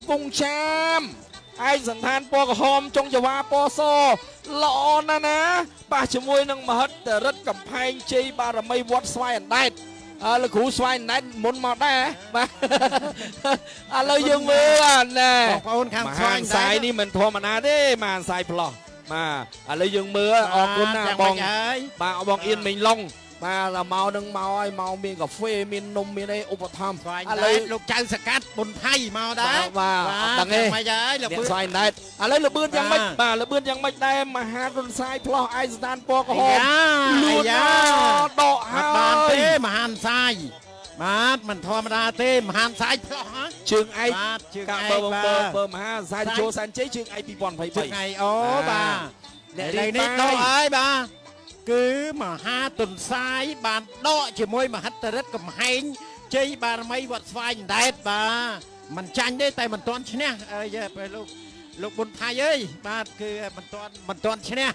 ពង់ចាម ឯកសន្តានពណ៌ក្រហម ចុងចវាពណ៌ស ល្អណាស់ណា ប៉ះជាមួយនឹងមហិទ្ធិរិទ្ធកំផែងជ័យបារមីវត្តស្វាយអណ្ដែត។ អើលោកគ្រូស្វាយអណ្ដែតមុនមកដែរ បាទ ឥឡូវយើងមើល បាទ ណែ បងប្អូនខាង ម ស្វា ហា យអណ្ដែត សាយនេះមិនធម្មតាទេ មហាសាយផ្លោះ បាទ ឥឡូវយើងមើល អរគុណណាបង បាទ បងអៀនមេងឡុង បាទ ដល់មកនឹងមកហើយ មកមានកាហ្វេ មាននំ មានអីឧបត្ថម្ភ ឥឡូវលោកចៅសកាត់ប៊ុនថៃមកដែរ បាទ អត់ដឹងទេ មិនហើយ លបឿនស្វែងដែត ឥឡូវលបឿនយ៉ាងម៉េច បាទ លបឿនយ៉ាងម៉េចដែរ មហារុនសាយផ្លោះ ឯស្ថានពណ៌ក្រហមលួនដកហើយ បានទេ មហាសាយ បាទ មិនធម្មតាទេ មហាសាយផ្លោះ ជើងឯក បាទ ជើងឯក បើបើមហាសាយចូលសែនជ័យ ជើងឯក 2023 ជើងឯក អូ បាទ អ្នកនេះដកហើយ បាទ គឺមហាទុនសាយបានដកជាមួយមហិទ្ធិរិទ្ធកំហែងជ័យបារមីវត្តស្វាយអណ្ដែត បាទ មិនចាញ់ទេ តែមិនទាន់ឈ្នះ អើយពេលលោកប៊ុនថៃអើយ បាទ គឺមិនទាន់ឈ្នះ